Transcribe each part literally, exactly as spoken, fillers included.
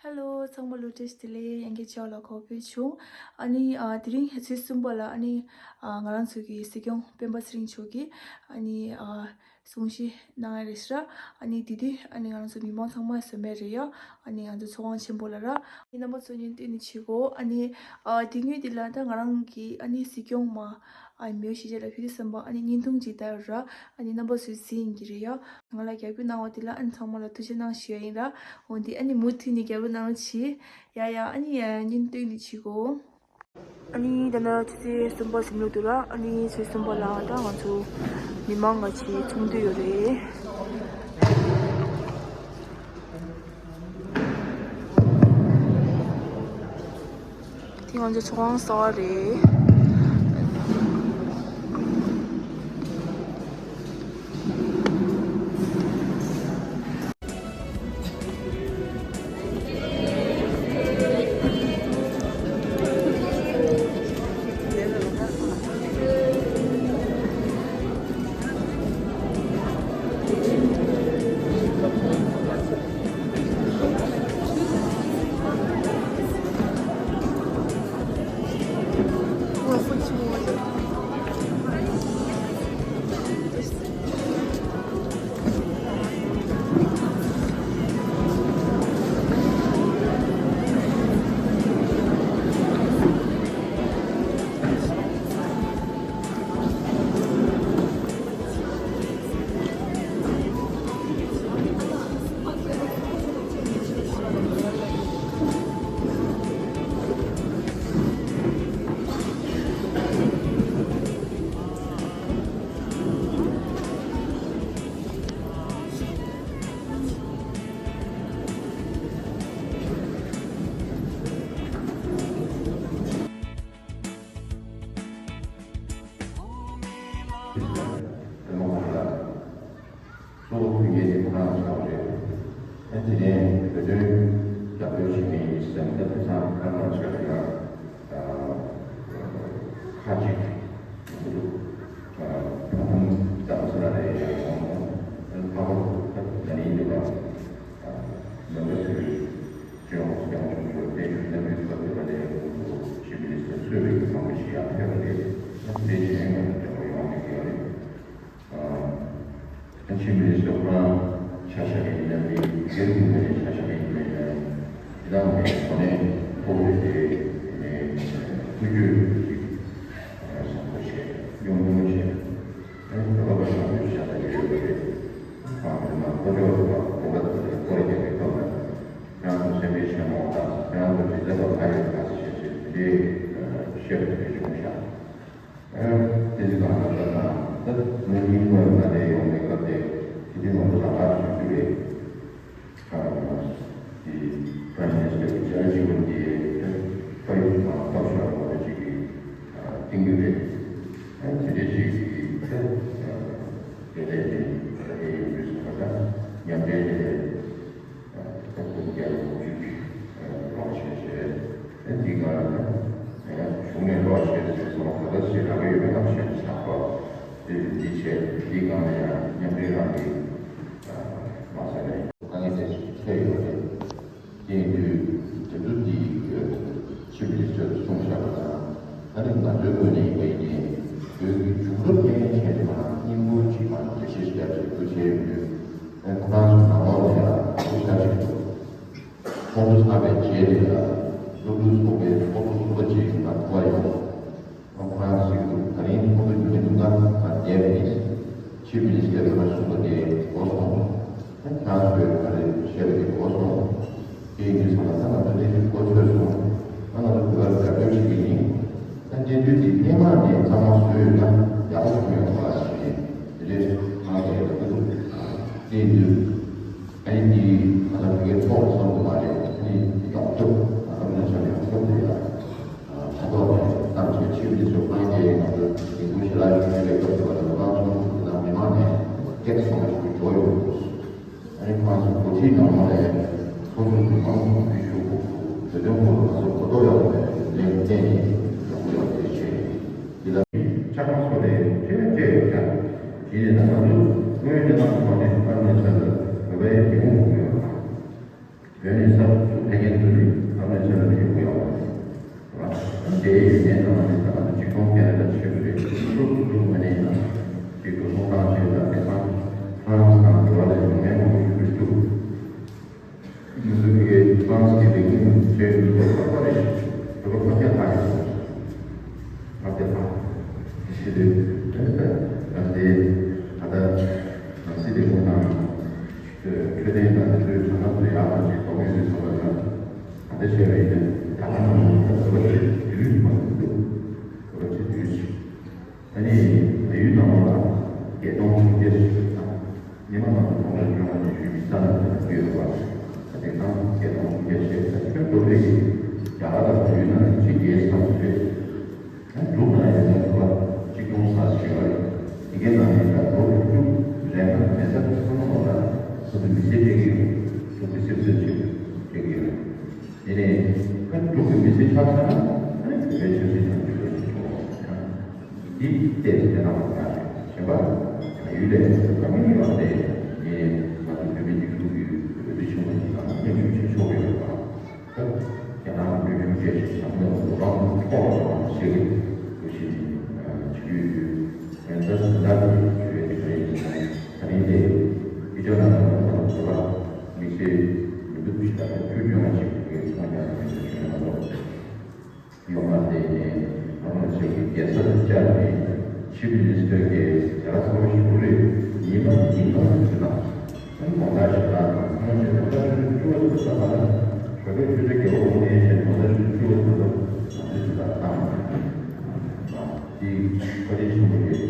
ཧེ་ལོ། ཚང་མ་ལ་བཀྲ་ཤིས་བདེ་ལེགས། ཡང་བསྐྱར་ལ་གོ་བོད་ཆུང་། ཨ་ནི་ཨ་དེ་རིང་ཚེས་གསུམ་པ་ལ་ཨ་ནི་ཨ་ང་རང་ཚོ་གི་སྲིད་སྐྱོང་སྤེན་པ་ཚེ་རིང་མཆོག་གིས་ཨ་ནི་ཨ་གསུང་བཤད་གནང་ཡ་རེད་ཤག་ཨ་ནི་དེ་དུས་ཨ་ནི་ང་རང་ཚོ་མི་མང་ཚང་མ་གསན་པ་རེད་ཡ། ཨ་ནི་ང་ཚོ་ཚོགས་ཁང་ཆེན་པོ་ལ་ར། ཨ་ནི་རྣམ་པ་ཚོ་བརྙན་སྟོན་ནི་བྱེད་གོ་ཨ་ནི་ཨ་དེ་སྔོན་དེ་ལ་ད་ང་རང་གི་ཨ་ནི་སྲིད་སྐྱོང་མ་ཨ་མེའོ་ཤི་ཅེ་ལ་ཕི་དི་སམ་པ་ཨ་ནི་བརྙན་ཐུང་ཅིག་ལྟ་ར། ཨ་ནི་རྣམ་པ་ཚོས་གཟིགས་ཡིན་གྱི་རེད་ཡ། ང་ལ་རྒྱབ་སྐྱོར་གནང་བ་དེ་ལ་ཨ་ནི་ཚང་མ་ལ་ཐུགས་རྗེ་གནང་ཞུ་ཡ་ཡིན་ར། འོན་ཏེ་ཨ་ནི་མུ་མཐུད་ནས་རྒྱབ་སྐྱོར་གནང་རོགས་གྱིས། ཡ་ཡ། ཨ་ནི་ཡ་བརྙན་སྟོན་ནི་བྱེད་གོ་ཨ་ནི་ད་ལྟ་ཚེས་གསུམ་པ་ཟིན་ལུགས་འདུག་ལ། ཨ་ནི་ཚེས་གསུམ་པ་ལ་ད་ང་ཚོ་མི་མང་འགའ་ཞིག་ཚོགས་འདུ་ཡོད་རེད། དེ་ང་ཚོ་ཚོགས་ཁང་གསར་པ་རེད། གཙོ་བོ་ཕུལ་མཁན་དེ་ཁོ་རང་ཆགས་པ་རེད། ཨ་དེ་ནས་བོད་དོན་རྒྱབ་སྐྱོར་བྱེད་མཁན་ཡིན་ཟེར་ན་ད་དེང་སང་ཁ་ནང་ཆགས་ཡོད་ན། ཁ་ཅིག་ཐུག་ཐུག་ཕ་ཐུམ་དང་ས་ལ་རེ་ཡང་ཡང་ཨ་ཕ་ཁོ་ད་ནི་ཡིན་འདུག་ག་མོན་གྷོ་ཚུལ་ཅི་ཡོང་སྐྱབས་བཅོལ་གྱི་བརྟན་བཞུགས་གནང་མུས་སྐབས་དེ་ལ་ལས་ཁུངས་སུ་ཕྱི་མི་ནི་སི་ཊར་གཙོས་པའི་མང་པོ་ཞིག་ཡང་ཕེབས་པ་རེད། ད་དེ་འདྲའི་ཞིག་ཡོང་བ་འདྲ་པོ་ཡོང་བསྡད་ཀྱི་ཡོད་རེད། ཨ་ཕྱི་མི་ནི་སི་ཊར་ཁོ་རང་ཆ་བཞག་མཁན་ཡིན་ན་མི་སྒེར་གྱི་ངོས་ནས་ཆ་བཞག་མཁན་ཡིན་ན་ཡང་དེ་དག་ནས་གོ་གནས་ཕོག་པའི་དེ་ནས་ཐུགས་རྒྱུས་ཅིག་བཟང་པོ་བྱས་གཡུང་གཡུང་བྱས་ཨ་ནི་བོད་པ་བཟང་པོའི་ཆ་ལ་ཡོད་པ་རེད། ཁོང་གི་མ་ཁོ་ཚོ་ལ་གོ་ལ་དེ་སྐོར་རྒྱག་པའི་སྐབས་ལ་ཁྱེད་རང་ཚོ་སེམས་པའི་ཆེན་མོ་དང་ཁྱེད་རང་ཚོ་རི་ལས་པ་ག་ཡོད་ག་ཟེར་བྱས་ཏེ་དེ་འདྲའི་བཤད་པ་དེ་བྱུང་ཤག་ཨ་དེ་ཚོ་གང་ལ་ལྟ་ན་ད་ང་གཉིས་སྔོན་ང་རེ་ཡོང་བའི་སྐབས་དེ་དེ་དུས་ང་ཚོ་ལ་ཁག་ཞུ་རྒྱུ་རེད། ཨ་དེ་Prime Minister གི་ཅར་ཇི་བོ་དེ་ཕ་ཡུལ་དང་སྟོབས་ཤོར་བ་ཅིག་གི་ཨ་ཏིང་རེད། ཨ་དེ་འདྲ་ཅིག་གི་ཨ་དེ་ལས་དེ་ཨ་དེ་ཡོང་དུས་སུ་ད་མཉམ་འབྲེལ་དེ་ལས། ད་ཀུན་རྒྱལ་ལོ་བཅུ་གི་ལོག་བྱས་བྱས། ཨ་འདི་ག་ལ་ད་ཡང་གཞུང་ནས་ལོག་བྱས་ཟེར་སོང་། ད་ལྟ་ཞེ་དྲག་ཡོད་མེད་ལ་བཤད་ཆགས་པ་དེ་འདི་བྱས། འདི་ག་ལ་ཡང་མཉམ་འབྲེལ་རང་གི་མ་ཟེར་ནས་དཀའ་ངལ་དེ་འཕྲད་ཡོད་རེད། དེ་ཡིན་དུས་དེ་ཚོ་འདི་ཕྱི་མི་ཚོས་གསུངས་བཞག་པ་དང་། ད་ནི་ང་ཚོའི་ངོས་ནས་ཡིན་པ་ཡིན་ནའི་བོད་ཀྱི་མཇུག་སྒྲིལ་གནད་འགག་ཆེན་པོ་ཅིག་ང་ཚོ་འགྲེལ་བཤད་ཞིབ་ཆ་ཞིག་ཏུ་བྱས་ཡོད་མོད། ཁོ་རང་ཚོ་ནང་ལོགས་ལ་ཡང་ཞིབ་ཆ་ཞིག་འདུག་ཚོགས་འདུ་ཚར་བའི་རྗེས་དེ་ལ་སློབ་ཕྲུག་ཚོགས་པའི་ཚོགས་གཙོ་ཟུར་པ་ཅིག་ང་ཐུག་པ་ཡོང་། ཁོ་རང་གཟིགས་འདུག་ད་རིང་ཚོགས་འདུ་རྒྱུན་མི་འདུག་ན་ང་བསྡད་པ་ཡིན། ཕྱི་མི་ནི་སི་ཊར་ཁོ་རང་གསུངས་པ་དེ་གོ་སོང་། ད་ཁྱེད་རང་ཚོས་ག་རེ་བཤད་པ་དེ་གོ་སོང་། དེ་ཡིན་དུས་ཙམ་ལ་ད་ང་ཚོ་གནས་ཚུལ་གོ་ཆོད་སོང་། ད་ང་ཚོ་བོད་པར་རྒྱབ་སྐྱོར་བྱེད་ཀྱི་ཡིན། ད་གནས་ཚུལ་དེ་སྔོན་མ་ནས་གཙང་མ་བཟོས་ཡོད་ན་ཡག་པོ་བྱུང་ཡོད་པ་ཞིག་རེད། དེ་འདྲས་ང་ཚོ་ཡོད་པ་འདུག་དེ་ཡིན་དུས་ཨ་ནི་འདི་ང་ཚོ་བོད་པའི་ཐོག་ལ་བསམ་དགོས་མ་རེད། ཨ་ནི་ཡོངས་ཁྱབ་ང་ཚོ་མི་ཆ་མེད་ཡོངས་ཁྱབ་དེ་ཡ། ཁ་ཐོག་ནས་གཏམ་བཤད་བྱེད་མི་ཚོ་ཁང་གིས་ང་ཚོ་རིང་པོ་ཞེ་དྲག་ཡོད་པའི་སྐབས་སུ་ང་ཚོ་ཁོ་རང་ཚོ་ནང་མི་མང་ནས་སྐད་སོང་བ་ཞིག་འགྲོ་ཡོད་འདུག་ཨ་ནི་ཁོ་རང་ཚོ་འགོ་ཁྲིད་ནང་ལོགས་ནས་ཚོགས་ཆུང་གི་མང་ཚོགས་འཛུལ་ཞུགས་བོད་དོན་སྐོར་ལ་ང་ཚོ་གོ་རྟོགས་ཡོད་པའི་ལས་འགུལ་བསྟན་ནས་ཡོང་གི་ཡོད་པ་དེ་བཤད། འདི་ལ་ཆ་ཚང་སོགས་ལས་ཆེ་བའི་བཅས་ཡོད་ཀྱང་། དེ་ནས་ད་ང་ཚོ་དངོས་ཡོད་གནས་སྟངས་ཀྱི་ཐོག་ནས་ཨ་རུ་ན་ཅལ་དུ་བོད་པའི་ལས་ཁུངས་དགོས་ཡོད་པ། བོད་ནས་གསར་དུ་ཕེབས་མཁན་ ཡིན་ནའི་ད་ང་ཚོ་ད་ང་ཚོ་གཅིག་སྟོང་བརྒྱ་ལ་ད་ཆོད་ཀྱི་རེད། སོ་སོ་སོ་ངོས་ནས་ཡིན་ན་གཅིག་ཏུ་སོང་ཙང་བྱས་ད་དེང་སང་ཧྥ་རན་སི་དང་འགྲོ་བ་ལས་ཡོང་མཁན་མང་པོ་ཞིག་འགྲོ་ཐུབ། ང་ཚོ་གི་ཧྥ་རན་སི་གི་ལས་ཁུངས་བྱས་ཡོད་པ་ཁག་པོ་རེད། འགྲོ་བ་ཕལ་ཆེར་ལྷག་ཡོད་ས་རེད། ང་དེ་ཕ་ཞེས་དུས་ད་ལྟ་ང་ཚོའི་ད་ལྟ་ང་ཚོའི་ལས་ཁུངས་ནང་འཕྲོད་བསྟེན་དང་དེ་ཚོའི་གྲངས་ཀ་ཚོ་ཡག་པ་ཅིག་གཏོང་ཡོད་ཚོད་པ་དང་། ད་ལྟ་བྱས་པ་ཡིན་ན་ད་ལྟ་ནང་ལ་ད་ལྟ་བྱས་དུས་མ་འདུག་ད་ལྟ་བྱས་དུས་ཅིག་ཨ་ནི་བལ་ཡུལ་ནང་ལོགས་ལ་བརྒྱད་སྟོང་སུམ་བརྒྱ་ཞིག་དང་། ཉི་མ་ནང་དུ་གྲངས་ཀ་བཅོ་ལྔ་ནས་ཞུ་ཡི་ས་ལ་ཡོད་པ། ད་དེང་སང་བརྒྱད་སྟོང་སུམ་བརྒྱ་བྱས་ད་ཁྱོན་བསྡོམས་པས་ཀྱི་རྒྱ་གར་དང་བལ་ཡུལ་ནང་ནས་གཅིག་བརྒལ་ཚར་བ་རེད། ཡང་འབྲུག་ནང་ཡོད་ན་འབྲུག་པ་གཅིག་སྟོང་ཙམ་ཞིག་ཡོད་རེད། དེ་གའི་ནང་ནས་ད་ལོ་དྲུག་ཅུ་རན་ཁ་མེད་ས་ཚང་མ་ལ་ད་སོ་སོ་མི་ཚེ་སྤྲད་ཀྱི་ཡོད། སོ་སོ་སེམས་ཚེ་ཆེད་སྤྲད་ཀྱི་ཡོད། དེ་ནས་ཁ་འབྲུག་གི་མི་ཚེ་ཆགས་ཚར་ན་ཨ་ནི་བོད་པའི་ཆབ་སྲིད་དང་འབྲེལ་བའི་ཆོས་འདི་ཏོག་ཙམ་དེ་ནང་ལ་ཡང་གཞན་པ་ད་ཡུལ་ལས་ད་མི་ཡོད་པ་དེ་ངས་ང་ཚོ་བོད་མི་སྒྲིག་འཛུགས་ཀྱི་འོས་བསྡུ་ཆེན་མོ་འདི་ནང་སྙན་ཞུ་བྱེད་ཆོག་གི་ཡོད་པ། ད་རྒྱ་ནག་གི་འོས་ཤོག་བཅས་ཤིག་བྱམས་བརྩེ་དང་རང་ཐོག་ལ་རང་ཤེས་ཀྱི་འོས་ཤིག་བྱེད་ཀྱི་ཡོད། ད་ད་ལྟ་གི་ཞུ་བའི་དེ་རེད། ད་རིང་དེ་ཕི་ཇོ་ནང་ལ་ང་ཚོ་ལ་དམིགས་བསལ་མི་འདུག་ཞིག་ད་ལྟ་བཅུ་བཅོ་ལྔ་ཞིག་གི་ཚོང་རྒྱག་ནས་ཞུ་ཡ་མ་གཏོགས། ཡོང་མ་དེ་ནས་ང་རང་ཚོའི་རྒྱལ་ས་ལ་བཅར་ནས་ཆིབ་མི་ནི་སི་ཊར་གྱིས་ཡ་ར་ཚ་བོ་ཞིག་རེད། ཉི་མ་ཉིན་གང་དུ་ཞུ་དང་། ཨ་ནི་དགོང་དག་ཞིག་ལ་ང་ཚོ་ད་ལྟ་ཆུ་ཚོད་བཅུ་པ་ཙམ་ལ་ཞོགས་པའི་ཆུ་ཚོད་བརྒྱད་པ་འོང་ནས་བྱས་དགོང་དག་ཆུ་ཚོད་བཅུ་པ་ཙམ་ལ་ང་ཚོའི་དུས་བཀག་བཏང་། དེ་བཀའ་དྲིན་ཆེན་པོ་རེད།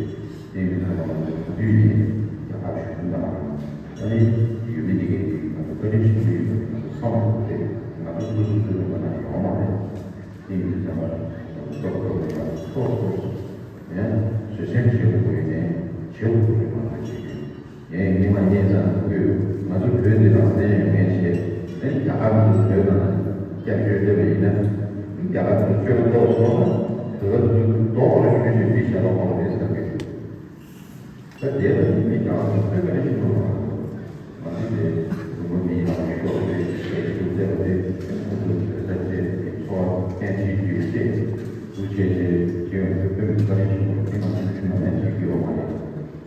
དེ་ཡིན་ཙང་ང་ཚོ་ག་དུས་ཡིན་རྒྱ་གར་ཞུ་དོན་དང་། ཨ་ནི་ཡུལ་མི་དེ་གས་ཀྱིས་ང་ཚོ་བཀའ་དྲིན་ཆེན་པོ་ཡིན་པ་ང་ཚོ་བསམ་དགོས་རེད། ང་ཚོ་སོ་སོ་སོ་སོའི་ལུང་པ་ན་ཡོང་མ་རེད། དེ་ཡིན་དུས་ཙམ་པ་ང་ཚོ་སོ་སོ་སོ་སོ་ཡང་བཟོད་བསྲན་བྱེད་དགོས་ཡོད་ནའི་བྱེད་དགོས་ཀྱི་རེད། ང་ཚོ་བྱེད་ཀྱི་ངས་སྔོན་མ་བརྙན་ཚང་བཀོད། ང་ཚོ་བོད་འདི་རང་བཙན་ཡོད་མཁན་བྱས་ནས་རྒྱ་གར་མི་ཚོ་བོད་ནང་ལ་སྐྱབས་བཅོལ་སླེབས་པ་ཡིན་ན། རྒྱ་གར་མི་ཚོ་བཅོལ་ལོག་སོང་ན་བོད་པ་ཚོ་ལྡོག་པར་ཞུ་ཞུ་འདི་བྱས་ལོག་གོ་རེད་ཟེར་གི། ད་དེ་ལ་ནི་མི་རྒྱ་གར་ཚོ་བོད་པ་ཞིག་འགྲོ་མ་རེད། ང་ཚོ་དེ་ལུང་པ་མི་ཡག་པོ་ཤོར་རེད་ཟེར་ཞུ་བསྡད་པ་དེ་ཁོང་ཚོ་བོད་ས་བཅད་ཀྱི་འཚོ་བ་གཏན་ཆེ་རྒྱུ་བཅད་འདུ་བྱས་ཏེ་སྐྱེ་བོ་བོད་པའི་བཀའ་དྲིན་ཆེན་པོ་དེ་ང་ཚོ་ཁྱོན་ནས་བྱེད་ཀྱི་ཡོད་མ་རེད།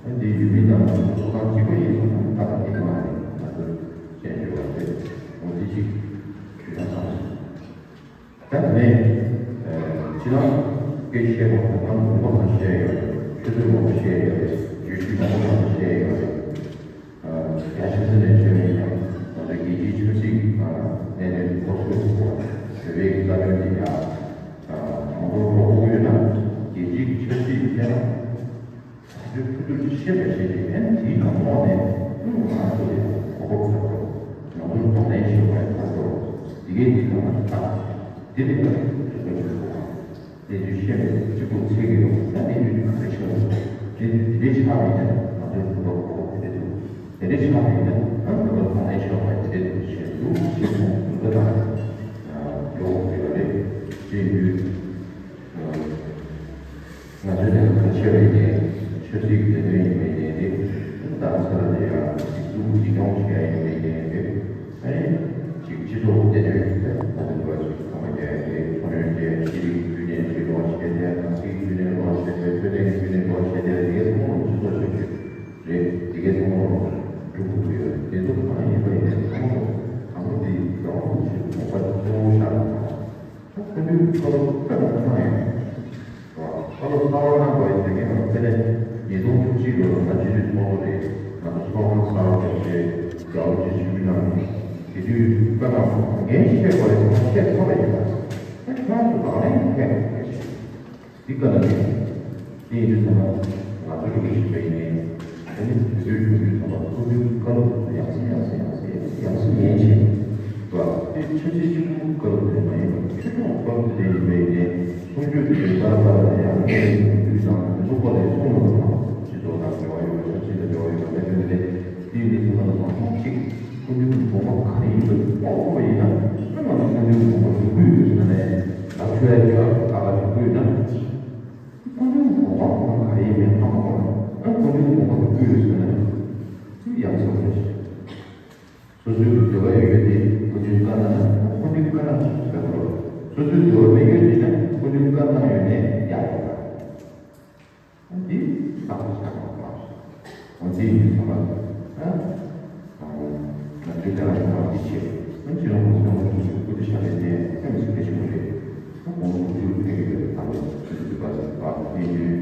ཨ་འདི་ཡུལ་མི་དང་ང་ཚོ་ཚོགས་ཁང་གཅིག་པ་ཡིན་ཙང་ད་ལྟ་འདི་མ་རེད། ང་ཚོ་བཤད་ཞུ་བ་རེད། འོ་འདི་གཅིག་ཞུ་ན་བསམ་སོང་། ད་ནས་ཕྱི་ནང་སྐད་ཆ་བཤད་པ་གོ་སྐབས་མང་པོ་ང་བཤད་ཡོད་རེད། ཆུ་ཚོད་མང་པོ་བཤད་ཡོད་རེད། བརྗོད་གཞི་མང་པོ་ང་བཤད་ཡོད་རེད། རྒྱ་ཆེ་ས་ནས་བཤད་པ་ཡིན་ན་ང་ཚོ་རྒྱལ་སྤྱིའི་ཆབ་སྲིད་ཀྱི་གནད་དོན་འགོ་ཚུགས་པ་བོད་པའི་རྩ་དོན་འདི་ཡང་གང་ཐུབ་གང་ཐུབ་ཡོད་ན་རྒྱལ་སྤྱིའི་ཆབ་སྲིད་ཀྱི་གནས་སྟངས་ད་དུང་ཐུབ་ཐུབ་ཤེས་པ་བྱས་ཏེ་ཨ་ནི་དེའི་ནང་ལོགས་ནས་ང་ཚོ་ལ་གོ་སྐབས་ཐོབ་ཐུབ། ང་ཚོར་གདོང་ལེན་བྱེད་པ་ཐོབ་ཐུབ། དེ་གའི་དེ་ག་ང་ཚོ་ད་དེ་ལས་ཀ་རེ་ཞིག་ཐུབ་པ་ཞིག་ཐོབ་པ། གནས་ཚུལ་ཤེས་པའི་གཅིག་པུ་ཚེ་གི་ཡོང་ད་གནས་ཚུལ་ག་རེ་ཤེས་པ་གནས་ཚུལ་དེ་འདྲའི་ཆགས་པ་ཡིན་ན་ང་ཚོའི་ལུང་པ་གོ་སྐབས་དེ་འདྲ་ཐུབ། དེ་འདྲའི་ཆགས་པ་ཡིན་ན་ང་ཚོ་ལུང་པ་གདོང་ལེན་བྱེད་པ་དེ་འདྲ་ཐུབ་ཞེས་ལུགས་ཤེས་སོང་ལུང་པ་དང་ཡོང་དགོས་པ་རེད། དེ་ཡིན་དུས། ང་ཚོའི་ལས་ཀ་གལ་ཆེ་བ་ཡིན་ནའི་ཆབ་སྲིད་ཀྱི་ལས་དོན་ཡིན་པ་ཡིན་ནའི་རེད། རྡ་རམ་ས་ལ་ནས་ཡང་སྒྲིག་འཛུགས་འཛིན་སྐྱོང་བྱེད་ཡ་ཡིན་པ་ཡིན་ནའི་རེད། ཨ་ནི་ཅིག་སྤྱི་ཚོགས་ཀྱི་བདེ་དོན་ཞིག་ད་ང་ཚོ་འགྲོ་བ་ཞིག་ཚང་མ་རྒྱ་ཡ་རེད། ཚོང་ཡོན་བཅས་ཤེས་རིག་བརྒྱུད་ནས་ཅིག་འགྲོ་བ་བྱས་ཏེ་ནང་སྲིད་བརྒྱུད་ནས་འགྲོ་བ་བྱས་ཏེ་འཕྲོད་བསྟེན་བརྒྱུད་ནས་འགྲོ་བ་བྱས་ཏེ་དེ་གའི་ཚང་མ་སྤྱི་ཚོགས་ཞབས་ཞུ་རེད། དེ་གའི་ཚང་མ་སྒྲུབ་དགོས་ཀྱི་ཡོད་རེད། དེ་ཚོ་གང་ཡིན་པ་ཡིན་ནའི་ཚང་མ་དང་པོ་དེ་རྒྱ་དབང་ཞིག་དགོངས་པ་གཙོ་བོ་བཞག་ད་ཁོ་ཚོའི་བཀའ་སློབ་དཔེ་མང་པོ་གནང་ཡོད། བཀའ་སློབ་གསར་པ་གནང་བ་ཡིན་ན་ངས་དཔེར་ན་ཉིས་སྟོང་བཅུ་གཅིག་ལོར་ང་སྤྱི་འཐུས་ཚོགས་གཙོ་རེད། ང་ཚོ་ཚོགས་ཁང་གསར་པ་བརྒྱབ་རྗེས་རྒྱ་ལོ་བཅུ་བཅུ་གནང་། དེ་དུས་དཔེ་མང་པོ་ངས་བཤད་དགོས་རེད་ཟེར་ན་བཤད་ཐུབ་པ་ཡིན་པ། ཨ་ཁྱོད་རང་ཚོ་ལག་ལེན་ཐེབས་པ་རེད། འདི་ག་ལ་ཡིན། དེ་ཡིན་དུས་ཚང་མ་ང་ཚོ་རིག་གཞི་ཞིག་པ་ཡིན་ནའི་ཨ་ནི་བོད་ཀྱི་གཞོན་སྐྱེས་ཚང་མ་སྐུ་མདུན་བཀའ་སློབ་ཡང་སེ་ཡང་སེ་ཡང་སེ་ཡང་སེ་ཡང་སེ་ཉན་བྱས། འགྲོ་བ་དེ་ཆབ་སྲིད་སྤྱི་ཁྱབ་བཀའ་སློབ་དེ་མ་ཡིན་པར་ཆོས་སྐྱོང་བཀའ་སློབ་དེ་འདྲ་ཡིན་པ་ཡིན་ནའི་གསུང་ཆོས་དེ་ཚོ་ཏཱ་ལ་ཏཱ་ལ་ནས་ཡང་དེ་དུས་དང་དེ་ཚོ་སྐོར་ལས་གསུང་མ་ཐུབ་པ་སྤྱི་ཚོགས་དང་འབྲེལ་བ་ཡོད་པ་ཆབ་སྲིད་དང་འབྲེལ་བ་ཡོད་པ་དེ་འདྲ་ལས་དེ་ཡིན་དུས་ཚང་མ་ལ་མང་ཚོགས་གཅིག་སྐུ་མདུན་དགོངས་པ་ག་རེ་ཡིན་པ་དཔོག་ཐུབ་པ་ཡིན་ན་ཨ་ང་ཚོ་སྐུ་མདུན་དགོངས་པ་ལུག་གུ་ཡོད་ཟེར་ནས་ལབ་ཆོག་ཡ་ཅིག་ཨ་ཁ་ཁ་ཅིག་དགོས་ན། སྐུ་མདུན་དགོངས་པ་ཁོ་ན་ག་རེ་ཡིན་མིན་ཧ་མ་གོ་ན། ཨ་སྐུ་མདུན་དགོངས་པ་ལུག་གུ་ཡོད་ཟེར་ན་ཡང་ཚ་པོ་རེད། སོ་སོའི་འདོད་པ་ཡོད་མཁན་དེ་སྐུ་མདུན་བཀའ་གནང་ན་སྐུ་མདུན་བཀའ་གནང་ཞིག་ཟེར་དགོས། སོ་སོའི་འདོད་པ་མེད་མཁན་དེ་ན་སྐུ་མདུན་བཀའ་གནང་ ཡོད་དམ། ཆུ་ཚོད་པ་ཟིན་པ་ཡིན་དུས་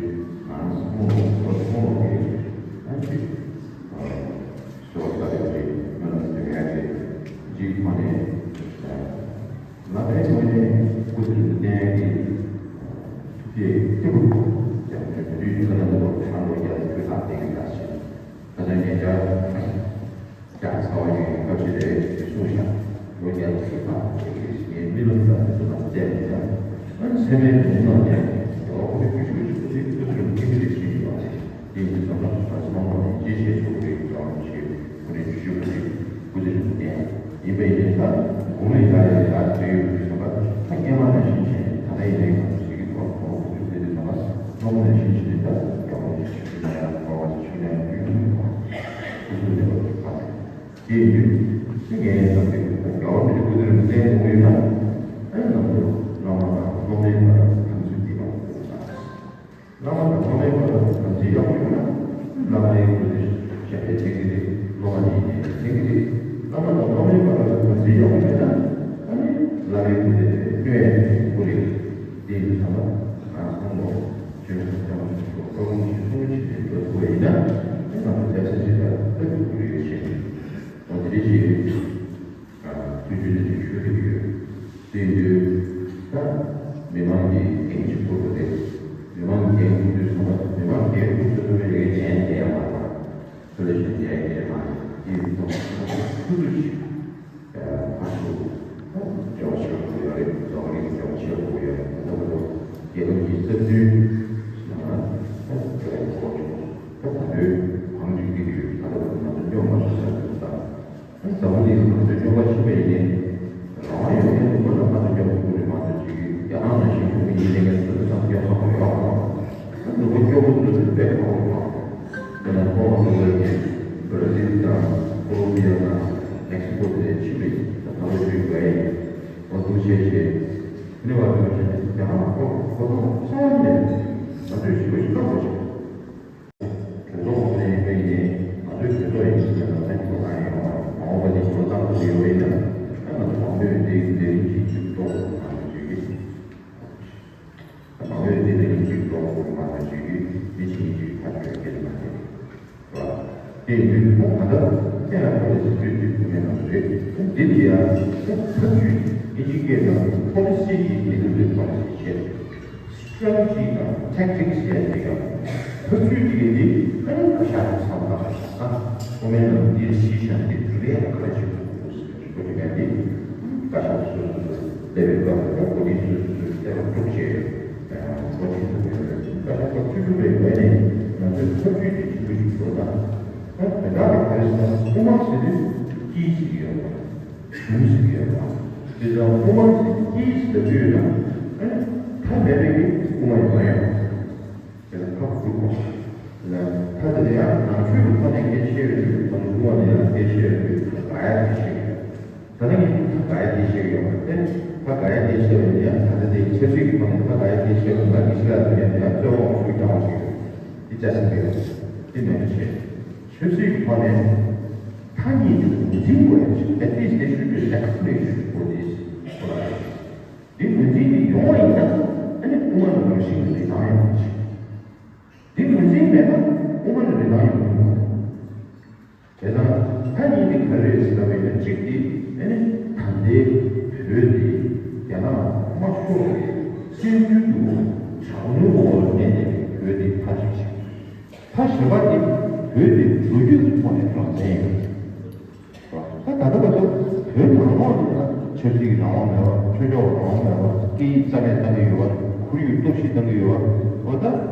ང་རང་སོང་ལོ་སོང་ལོ་རེད། ཨ་ཅེ། སོ་ས་རེད་ཅེ། ང་རང་སེ་ཡ་ཅེ། ཅིག་ཐོག་ནས། ང་ཕན་ཚུན་ནས་སྐུ་ཚེ་བརྟན་གྱི་ཐུགས་རྗེ་སྐྱེ་བོ་ཀྱང་དུས་ཀྱི་ཀ་ན་ལོ་ཁྲ་ལོ་རྒྱ་ཆུ་ལྷག་བསྟན་གྱི་ལ་ཞིག་ཁ་སང་ཉེ་ཆར། ཀྱང་ཚ་བ་ཡོད་སྐབས་ཤིག་རེད་གསུངས་ཤག་ལོ་བརྒྱ་ཕྲག་ཁག་ཅིག་གིས་ངའི་རྨི་ལམ་ལ་དེ་ཚོ་དང་བཙལ་ནས་ཀྱང་། ཨ་ནི་སེམས་པའི་ནང་ནས་ཡང་ཁོ་རེ་ཀུ་ཤུ་ཀུ་ཤུ་ཀུ་ཤུ་ཀུ་ཤུ་རུ་ཀི་ཀི་རེ་ཞིག་ཡོད་པ་རེད། དེ་ཡིན་དུས་ཙམ་ལ་ང་ཚོ་མང་པོ་ནས་ཅི་བྱེད་ཆོག་གི་རེད་ཀྱང་ཞེས་ཁོ་རེ་ཞུ་བ་རེད། སྐུ་ཚེ་རིང་པོ་བརྟན་ཡིན་པ་ཡིན་ད། དགུང་ལོ་ཡར་ཡར་ཡར་འགྲོ་ཡོད་དུས་ཙམ་པ་ད་སྐྱེས་མ་ནང་བཞིན་བྱས་ད་ལྟ་ཡིན་ནའི་ང་ཚོ་ཟེར་གི་འདུག་ག་གོང་དུ་བསྡད་དུས་ཙམ་པ་སློབ་མ་ནང་བཞིན་བྱས་ད་ཡག་པོ་ཞིག་ཞུ་ན་ཡང་གོ་བ་ཞིག་ཞུ་ན་ཡང་དུས་ཡུན་མང་། སྐུ་གཟུགས་ལེགས་པར་གྱུར་པ་རེད། དེ་ཡིན་དུས་ངས་བསམ་གྱི་འདུག་དགའ་བ་མི་འདྲ་སྐུ་ཚེ་རིང་བརྟན་གཏོང་གི་ཡོད་ན། ཨེ་ང་ཚོ་བླ་མ་དང་སློབ་མའི་བར་དམ་ཚིག་འདི་མ་འདུག་ན། བླ་མ་དང་སློབ་མའི་བར་དམ་ཚིག་ཡག་པོ་ཡོད་ན། བླ་མའི་སྐུ་ཚེ་ཞབས་པད་བརྟན་གྱི་རེད། སློབ་མ་ཡིན་ནའི་བརྟན་གྱི་རེད། བླ་མ་དང་སློབ་མའི་བར་དམ་ཚིག་ཡག་པོ་མེད་ན། ཨ་ནི་བླ་མའི་སྐུ་ཚེ་དེ་གནོད་ཡ་དེ་ཁོ་རེད། དེ་ཡིན་དུས་ཙམ་པ་ང་ཚོ་ལོ་ཆོས་སྐྱབས་མགོན་ཆེན་པོ་བཀའ་དགོངས་གཞིར་བཟུང་བྱས་ནས་འགྲོ་ཐུབ་པ་ཡིན་ན། ཨེ་ང་ཚོ་བསྡད་ས་ཅིག་ལ་ལྟ་རྒྱུ་ཁོ་རེ་ཡོད་ཤེས། འོ་དེ་འདྲ་ཞིག་ཐུགས་རྗེ་ཆེ་ཞུ་གི་ཡོད། དེ་ཡིན་དུས་ད་མི་མང་གི་འགན་ཅིག་འཁུར་དགོས་རེད། མི་མང་གི་འགན་འཁུར་དུས་ཙམ་པ་མི་མང་གི་འགན་འཁུར་ཚུལ་ཚོ་ལས་ངས་ཉན་བསྡད་ཡ་མ་རེད། ཚུལ་ལས་གཞན་བསྡད་ཡ་མ་རེད། དེ་ཡིན་ཙང་ཐུགས་རྗེ་ཆེ། ཨ་ཁུ་འབྲེལ་བ་ཆེ་བ་ཡོད་རེད། རྫོང་རིགས་འབྲེལ་བ་ཆེ་བ་ཡོད་རེད། ད་ལྟ་བར་དུ་རྒྱལ་ཁབ་ཀྱི་རྩ་དོན་ལ་ད་འབྲེལ་བ་ཆེ་བ་ད་ད་ལྟའི་བང་སྒྲིག་གི་ཡོད། ད་ལྟ་བར་དུ་ང་ཚོ་སྐྱོན་མ་བྱུང་ས་རེད་ད། ཟ་མ་ནི་ང་ཚོའི་སྤྱོད་པ་ཤེས་པ་ཡིན་ནའི། རང་དབང་ཡོད་མཁན་དུ་མ་ལ་ང་ཚོ་སྐྱོན་ཐུབ་རེད་མ་གཏོགས་ཅིག་རྒྱ་ནག་ནང་བཞིན་ཐུབ་ཀྱི་ཡིན་ལས་ངན་ཚོ་དེ་ཚང་སྐྱོན་ཁག་པོ་ཡོད་ཨང་། ད་ནུ་བོ་སྐྱོ་པོ་ཚོ་དེ་དཔེ་ཁག་པོ་ཡོད་ཨང་། དཔེར་ན་ཁོང་ཚོ་ལ་ནི་བྷ་ར་ཟིལ་དང་ཀོ་ལོམ་བི་ཡ་དང་མེག་སི་ཀོ་དེ་ཕྱིན་པ་ཡིན། ད་ད་ལོ་ཞུས་པ་ཡིན། ང་ཚོ་བྱས་བྱས་ནི་བ་དུ་བྱས་ནས་རྒྱ་ནག་ཁོ་ཁོ་ཚོ་ཚང་མ་ནས་ང་ཚོས་ཞི་བ་ཞིག་བཏང་དགོས་ཤིང་། གྲོས་ཚོགས་ངོས་ནས་ཡིན་པ་ཡིན་ནའི་ང་ཚོའི་གྲོས་ཚོགས་ཡིན་ཟེར་ན་ལྷན་ཚོགས་གང་ཡིན་ཡོང་བ་མ་འོངས་པ་ནས་ཞུ་བ་བཏང་དགོས་ཀྱི་ཡོད་པ་ཡིན་ན། ཨ་ང་ཚོ་མང་པོས་འདི་འདི་རིང་གི་ཅིག་གཏོང་དགོས་མ་གཏོགས་ཅིག་མང་པོས་འདི་འདི་རིང་གི་ཅིག་གཏོང་དགོས་མ་གཏོགས་ཅིག་འདི་ཕྱིན་ཅིག་ཐག་གཅོད་སྐད་ཆ་མ་རེད། དེ་ཡིན་དུས་ཁོང་ད་ལྟ་ཁྱེད་ལ་ཁོ་ལ་ཞིབ་འཇུག་ཅིག་དགོས་མེད་ནམ་རེད། འདི་ལ་ཡང་ཐབས་ཇུས་དབྱིན་ཇི་སྐད་ནང་policy་གི་དེ་འདྲ་རེད། policy་བྱས། strategy་དང་tactics་ཟེར་ཡ་དེ་ག་ཐབས་ཇུས་དེ་གའི་དེ་ཨ་ནི་བཀའ་ཤག་གི་མཚམས་ཁག་ཨ་ཨོ་མའི་ནང་དེ་སྲིད་གཞུང་དེ་དུ་རེ་ཡང་ག་རེ་བྱེད་དགོས་འདུག་ཟེར་ཞུ་རྒྱུ་ག་དེ་བཀའ་ཤག་སོ་སོ་སོ་སླེབས་པའི་སྐབས་ལ་གོ་སྒྲིག་སོ་སོ་སོ་སླེབས་པ་དཀྲུག་བྱས་འགོ་ཁྲིད་ཐུབ་ཡོད་རེད། བཀའ་ཤག་སྐབས་བཅུ་དྲུག་པའི་ངོས་ནས་ང་ཚོས་ཐབས་ཇུས་དེ་ཆེན་པོ་ཞིག་བཟོ་དང་ཨ་དེ་དག་གི་ག་རེ་ཟེར་ན་དབུ་མ་ཟེར་དུས་དཀྱིལ་ཟེར་གྱི་ཡོད་རེད། གཞུང་ཟེར་གྱི་ཡོད་པ། དེ་ཙང་དབུ་མ་ཟེར་དཀྱིལ་ཟེར་དུས་ན། ཨ་ནི་མཐའ་མེད་པའི་གི་དབུ་མ་ཡོང་ཡ་ཡོད། དེ་ལ་མཐའ་དྲུག་པ། ལ་མཐའ་དེ་ལ་ཡང་ནང་ཆོས་ཀྱི་ཐོག་ནས་གལ་ཆེ་བའི་ཆོས་ཀྱི་ཐོག་ནས་དབུ་མ་ལ་ཡང་གལ་ཆེ་བའི་ཆོས་ཀྱི་ཐོག་ག་ཡ་གལ་ཆེ་ཡོད། ད་ལྟ་ངས་མཐའ་ག་ཡ་གལ་ཆེ་ཡོད་པ་སྟེ། མཐའ་ག་ཡ་གལ་ཆེ་བ་ཡིན་ཡང་ད་ལྟ་དེ་ཆབ་སྲིད་ཀྱི་ཐོག་ནས་མཐའ་ག་ཡ་གལ་ཆེ་བ་ཡིན་ན་དགེ་བཤེས་ལགས་ཚོས་ཡང་དེ་ཡང་རྩོད་པ་ཞུ་རྒྱུ་ཞིག་ཡོད། དེ་ཅག་ཟིན་པའི་དེ་མེད་པ་བྱས། ཆབ་སྲིད་ཀྱི་ཐོག་ནས་མཐའ་གཉིས་དེ་ངོས་འཛིན་དགོས་ཡ་ཞིག at least there should be recognition for this politics. འདི་ངོས་འཛིན་འདི་ཡོང་བ་ཡིན་ན་ཨ་ནི་དབུ་མ་ལ་རང་བཞིན་གྱི་རིན་ཐང་ཡོང་གི་ཆེ། འདི་ངོས་འཛིན་མེད་ན་དབུ་མ་ལ་རིན་ཐང་ཡོང་གི་མ་རེད། དེ་དང་མཐའ་གཉིས་འདི་ག་རེ་རེད་ཟེར་ན་བས་ན་གཅིག་འདི་ཨ་ནི་ད་ལྟའི་བོད་འདི་རྒྱ་ནག་དམར་ཤོག་གི་བཙན་འཛུལ་གྱི་འོག་དྲག་གནོན་འོག་ལ་གནས་བསྡད་པའི་བོད་འདི་མཐའ་གཅིག་བྱས། མཐའ་གཞན་པ་དེ་བོད་དེ་ལོ་རྒྱུས་ཀྱི་ཐོག་ནས་རང་བཙན་ཡོད། ད་ད་ལྟ་བར་དུ་བོད་ནང་ལོགས་ལ་ཆབ་སྲིད་ཀྱི་རང་དབང་མེད་པ། ཆོས་ཕྱོགས་རང་དབང་མེད་པ། སྐད་ཡིག་རྩ་མེད་བཏང་གི་ཡོད་པ། ཁོར་ཡུག་གཏོར་བཤིག་བཏང་གི་ཡོད་པ། འོ་ད་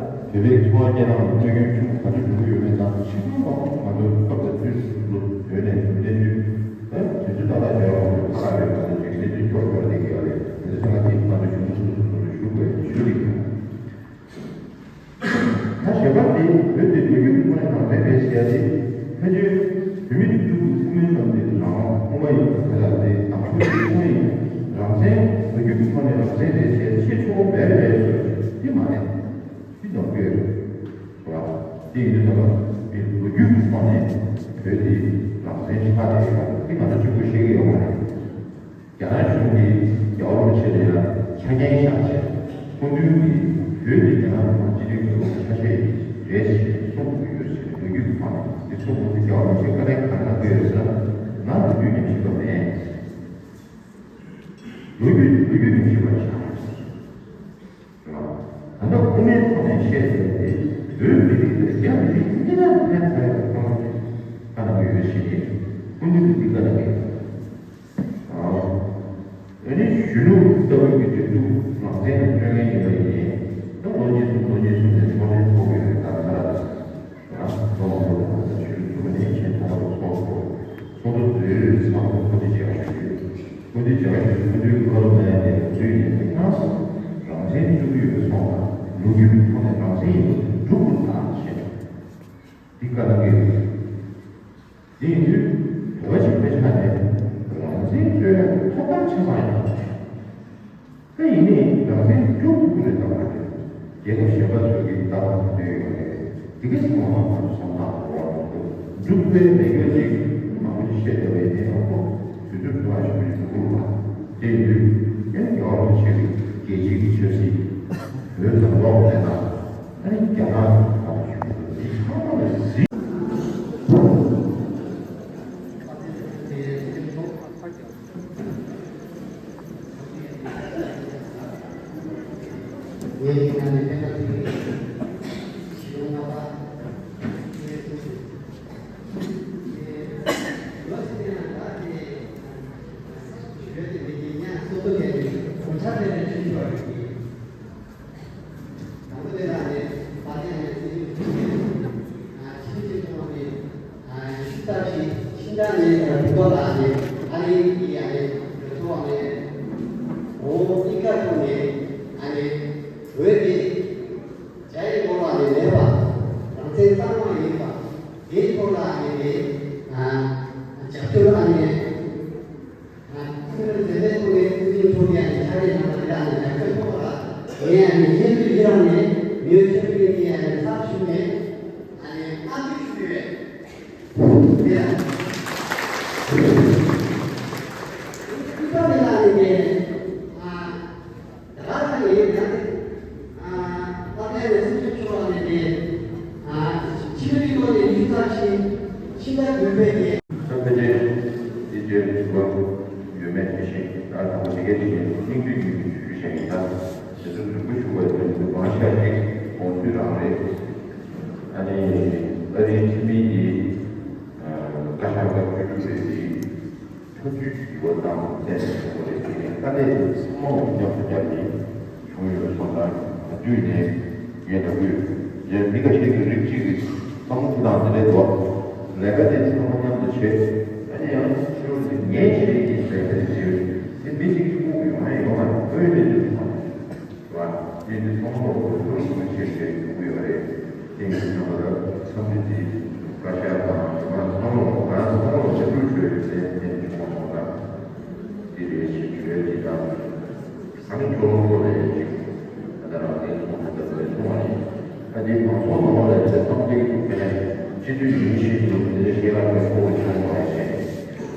བོད་པའི་འཚོ་བ་སྐྱེལ་སྟངས་ལ་གནོད་སྐྱོན་ཆེན་པོ་ག་ཚོད་འགྲོ་གི་ཡོད་མེད་དང་ཆ་ཚང་མ་ང་ཚོ་སྐབས་དང་དུས་སུ་བོད་ནས་བྱུང་བསྡད་དུས། ད་དུས་ཚོད་ཏག་ཏག་བྱས་པ་ཁག་ཁག་རེད། ང་ཚོ་ཅིག་གནས་ཚུལ་འཁྱོར་འཁྱོར་བསྡད་ཀྱི་ཡོད་རེད། དེ་ཚོ་ཚང་མ་དེ་ང་ཚོ་གཞུང་སོ་སོ་སོ་སོ་ཞུ་དགོས་ཞུ་གི་ཡོད། ད་གཞན་པ་དེ་བོད་དེ་ལོ་རྒྱུས་ཀྱི་ཐོག་ནས་རང་བཙན་རེད་ཟེར་ཡ་དེ་ཕལ་ཆེར་བོད་མི་དེ་ཕྲུ་གུ་ཐུགས་སྨོན་བཏང་སྟེ་རང་དབང་དབུ་མ་ཡིན་པ་དེ་ལ་དེ་དམ་ཕྲུག་དེ་ཐུགས་སྨོན་ཡིན། རང་བཙན་ལོ་རྒྱུས་ཀྱི་ཐོག་ནས་རང་བཙན་རེད་ཟེར་ཡ་ཆེས་ཆེ་བོ་མེད་རེད་ཟེར་དེ་མ་རེད། དེ་ནོར་འཁྲུལ་རེད། རེད་བ། དེ་ཡིན་དུས་ད་ལོ་རྒྱུས་ཀྱི་ཐོག་ནས་བོད་དེ་རང་བཙན་ཆགས་བསྡད་ཡོད་པ་དེ་ང་ཚོ་གཅིག་པུ་ཤེས་ཀྱི་ཡོད་མ་རེད། རྒྱ་ནག་གཞུང་གིས་རྒྱལ་བ་རིན་པོ་ཆེ་ལ་ཡང་ཆ་རྐྱེན་བཞག་བྱས། སྐུ་མདུན་གྱིས་བོད་ནི་རྒྱ་ནག་གི་སྤྱི་མཐུན་གྱི་ལུགས་ཆ་ཤས་ཤིག་རེད་ཅེས་གསུངས་ཡོད་ཅེས་ལོ་རྒྱུས་ཀྱི་ཐོག་ནས་འདི་གསུངས་པ་དེ་རྒྱལ་བ་རིན་པོ་ཆེས་དཀའ་ལས་ག་རེ་གནང་གི་ཡོད་ཟེར་ན། ང་ལོ་རྒྱུས་ཉམས་ཞིབ་པ་མེད། ལོ་རྒྱུས་ལོ་རྒྱུས་ཉམས་ཞིབ་པ་ཆགས་ཡོད་ཟེར། ད་ལྟ་དབུ་མའི་ཐོག་ནས་བཤད་ཟེར་བ་དེ་བོད་མི་རིགས་དང་རྒྱ་མི་རིགས་གཉིས་ཀར་ཕན་ཐོགས་ཡག་གི་ཐོག་ནས་བཀའ་གནང་གི་ཡོད་ཞེས་ནས་སྐུ་མདུན་གྱིས་འདི་བཀའ་གནང་གི་ཡོད། ཨ་ནི་གཞོན་ནུ་ལྟ་བུ་གི་སྒྲིག་འཛུགས་རང་བཙན་ལ་སྤྲོད་མཁན་ཡིན་པ་ཡིན་ནའི་ད་ལོ་གཉིས་གསུམ་ལོ་གཉིས་གསུམ་ནས་ཚོགས་ཆེན་ཚོགས་ཀྱི་ཡོད་ད་ག་ར། ཡང་ལོ་མང་པོ་ད་ལྟ་ཆོས་ལུགས་ཚོགས་པ་ནས་ཆེན་ཐོག་ལ་ཚོགས་ཚོགས་ཚོགས་འདུ་དུས་ཚང་མ་སྐུ་མདུན་མཇལ་ཁ་ཞུས་ཡོད། སྐུ་མདུན་མཇལ་ཁ་ཞུས་སྐུ་མདུན་གྱི་བཀའ་སློབ་ལ་ཡང་ནས་དུས་ནས་ཐང་སོང་རང་བཙན་རྩོད་ཀྱི་ཡོད་པའི་སོང་ན་ལོ་རྒྱུས་ཀྱི་ཐོག་ནས་རང་བཙན་ཡིན་པ་སྒྲུབ་དགོས་ད་ཞེས་འདི་བཀའ་གནང་གི་ཡོད། དེ་ཡིན་དུས་བོད་པ་ཞིག་ཕེབས་ཆགས་ནས་རང་བཙན་རྩོད་ཡག་གི་ཐོབ་ཐང་ཆ་ཚང་ཡོད། ད་ཡིན་ནའི་རང་བཙན་སྐྱོབ་ཐུབ་ཀྱི་རེད་དམ་མ་རེད། རྒྱལ་ཁབ་གཞན་པ་ཚོས་ཀྱིས་ད་བར་དུ་བསྡད་ཡོད་རེད། དེ་ག་ཚང་མ་ང་ཚོ་བསམ་བློ་འགྲོ་བ་མི་འདུག་འབྲུག་པའི་མེས་པོ་ཅིག་མང་པོ་ཞིག་བཤད་བསྡད་པ་ཡིན་ནའི་ཨ་ཁོ་དུས་ཚོད་ཐུང་བ་ཞིག་མི་འདུག་གུ་རུ་པ་དེ་ཡིན་དུས་ཡང་རྒྱལ་བ་རིན་པོ་ཆེ་གི་རྒྱལ་སྤྱིའི་གི་ཆབ་སྲིད་བོད་དང་ལོག་མེད་ན་ཨ་ནི་རྒྱ་ནག་གི་ཐོག་ཞུགས་འདུག་འདི་ཚང་མ་ལ་གཟིགས། དང་པོ་དེ་ལ་ནི་དཔལ་ལྡན་ནས་སྲིད་ཇུས་ཨ་ཕྱི་ཕྱིར་གཏོང་བ་ནི་ཨ་ཤུ་རྟ་ཕྱི་ཤིང་རྟ་ནས་ཨ་བུ་གོ་ལ་ནི་ཨ་རི་གི་ཨ་ནི་གྲོས་ཚོགས་ནས་འོ་ཨི་ཀ་ཐོག་ནས་ཨ་ནི་བོད་དེ་རྒྱ་ཡི་འོག་ལ་ནི་མེད་པ་རང་བཙན་གཙང་མ་ཡིན་པ་དེའི་ཐོག་ལ་ཨ་ནི་ནི་ཨ་རྒྱབ་སྐྱོར་ཨ་ནི། ཁྱེད་རང་འཛེམ་མེད་ཐོག་ནས་སྲིད་འཛིན་ཐོག་ནས་ཕྱག་ལས་གནང་བ་དེ་ལ་ནི་རྒྱབ་སྐྱོར་ཐོབ་པ་ལ་ངས་ཨ་ནི་སྙན་ཞུ་ཡི་རང་ནས་མིའུ་ཆོས་སྐྱིད་ཀྱི་ཨ་ནི་ཚབ་ཞུས་ནས་ཨ་ནི་བཀའ་འདྲི་ཞུ་གི་ཡོད། དེ་ཡང་། ཁྱེད་རང་དེ་ལ་ནི་ངས་ཨ། ད་ག་ས་ནས་ཡིན་ན། ཨ་ད་ལྟའི་སྲིད་སྐྱོང་མཆོག་ནས་ནས་ཨ་ཕྱི་ལོ་ཆིག་སྟོང་དགུ་བརྒྱ་ཕྱི་ཟླ་བདུན་པའི་ཉིན། ད་ཕལ་ཆེར་འདི་བརྗོད་ཐུབ་པ་ཡོད་མེད་དེ་བཞིན་ད་དང་པོ་དེ་གའི་དེ་ནས་སྙིང་བསྡུས་ཀྱི་ཞུ་བཤད་ཡིན་ད། དེ་ཚོ་རིང་པོ་ཞུ་བ་ཡོད་པའི་མང་ཤོས་ཅིག་དགོངས་ཚུལ་རང་རེད། ཨ་ནི་ཨ་རིའི་ཁྲིམས་མིན་གྱི་བཀའ་ཤག་པ་བཅུ་དྲུག་རེད་དེ། ཐབས་ཇུས་ཀྱི་འགྱུར་བ་བཏང་བཙན་བྱོལ་ལས་དེ་ནས་དཀའ་ལས་དེ་ཚང་མ་མཉམ་དུ་བརྒྱབ་ནས་བྱུང་ཡོད་སོང་ཙང་ད་དུས་ནས་ངས་ད་དུས་ཡང་མི་ཁ་ཤས་ཀྱི་རིགས་གཅིག་གི་བསམ་བློ་ཅིག་དང་དེ་འདྲའི་འདུག་ལས་ཀ་དེ་ཚང་མ་མཉམ་དུ་བྱེད། ཨ་ནི་ཡང་ཕྱི་རོལ་དུ་ངས་བྱེད་ཀྱི་ཡིན་ཟེར་མཁན་ཞིག་དེ་མི་གཅིག་གཅིག་པུ་ཡོང་ཡ་ཡོང་བ་དངོས་གནས་དུ་མཐོང་། རེད་བ། དེ་ནི་ཚོང་ལོག་གི་ལོ་རྒྱུས་ཆེ་ཤོས་ཡོང་གི་ཡོད་རེད། དེ་ཡིན་ན་ང་ལ་འཚམས་འདྲི་དེ་བཀའ་ཤག་དང་ང་ཚོང་ལོག་ང་ཚོང་ལོག་ཆེ་ཤོས་ཡོད་རེད་དེ་དེ་བྱུང་བ་སོང་ཙང་། དེ་རེད་ཞེས་བརྗོད་ཀྱི་དང་། ཨ་ནི་ཁྱོད་ལོ་ལོ་ལས་ཅིག་ད་ལྟ་རང་བཙན་ཚོང་ལས་ཀྱི་ལས་ཚོང་བ་ཡིན། ད་དེ་མང་ཚོགས་ནང་ལོགས་ལས་ཚེ་ཐམས་ཅད་ཀྱི་ཐུགས་ཕན་སྤྱི་འཐུས་ཡིན་ཞེས་ཀྱི་དེ་ལས་ཤེས་རབ་ཀྱི་ཕྲུ་གུ་ཆུང་བ་ཞེས་